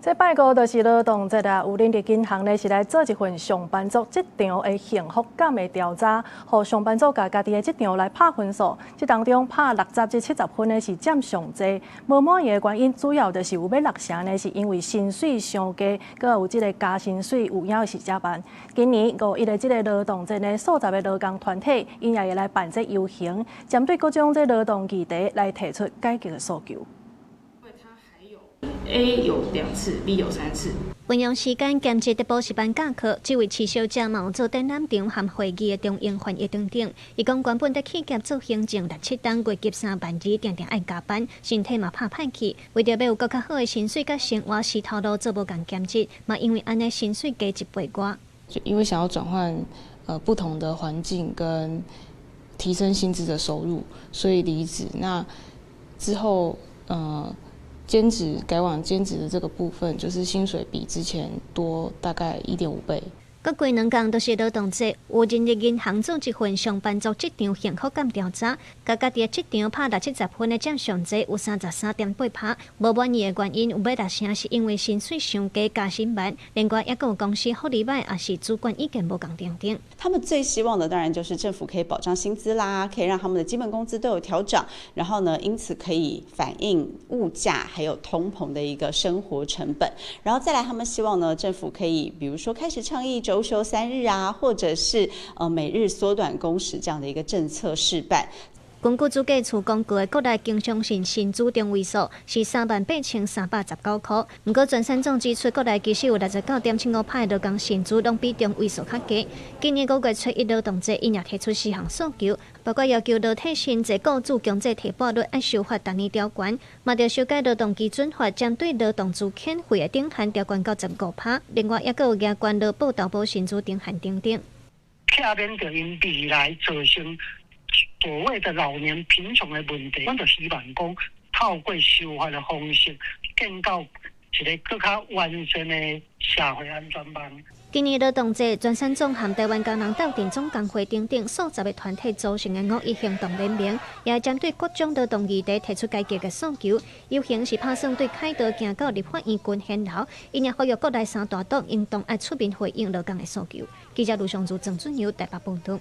這拜五就是勞動節啊！有人力銀行呢是來做一份上班族職場的幸福感的調查，予上班族共家己的職場來拍分數。這當中拍60至70分的是佔上濟。無滿意的原因主要就是有欲六成呢，是因為薪水傷低，閣有這个加薪水有影是遮慢。今年五一的這个勞動節呢，數十个勞工團體𪜶也會來辦這遊行，針對各種這勞動議題來提出改革的訴求。 A 有兩次，B 有三次。運用時間兼職佇補習班教課，這位徐小姐嘛有做展覽場和會議的中英翻譯等等。伊講原本佇企業做行政六七冬，月入3萬2，定定愛加班，身體嘛拍歹去。為著欲有閣較好的薪水佮生活，死頭路做無仝兼職，嘛因為按呢薪水加一倍外。就因為想要轉換不同的環境跟提升薪資的收入，所以離職。那之後兼職改往兼職的這個部分，就是薪水比之前多大概1.5倍。閣過兩工就是勞動節，有人力銀行做一份上班族職場幸福感調查，共家己的職場拍六七十分的佔上濟有33.8%，無滿意的原因有欲六成是因為薪水傷低加薪慢，另外抑閣有公司福利歹，抑是主管意見無仝等等。他們最希望的當然就是政府可以保障薪資啦，可以讓他們的基本工資都有調漲，然後呢，因此可以反映物價還有通膨的一個生活成本。然後再來，他們希望呢，政府可以比如說開始倡議週休3日啊，或者是每日縮短工時這樣的一個政策試辦。根據主計處公告的國內經常性薪資中位數是38,319塊，毋過全產總指出，國內其實有69.75%的勞工薪資攏比中位數較低。今年5月初一勞動節，𪜶也提出四項訴求，包括要求勞退薪濟僱主強制提撥率愛修法逐年調懸，嘛著修改勞動基準法，針對勞動資遣費的頂限調懸到15%。另外，抑閣有加懸勞保投保薪資頂限等等。避免著𪜶未來造成所謂的老年貧窮的問題，阮就希望講透過修法的方式，建構一个閣較完善的社會安全網。今年勞動節，全產總和台灣工人鬥陣總工會等等數十个團體組成的五一行動聯盟，也針對各種勞動議題提出改革的訴求。遊行是拍算對凱道行到立法院群賢樓，𪜶也呼籲國內三大黨應當愛出面回應勞工的訴求。記者盧尚如、鄭俊友台北報導。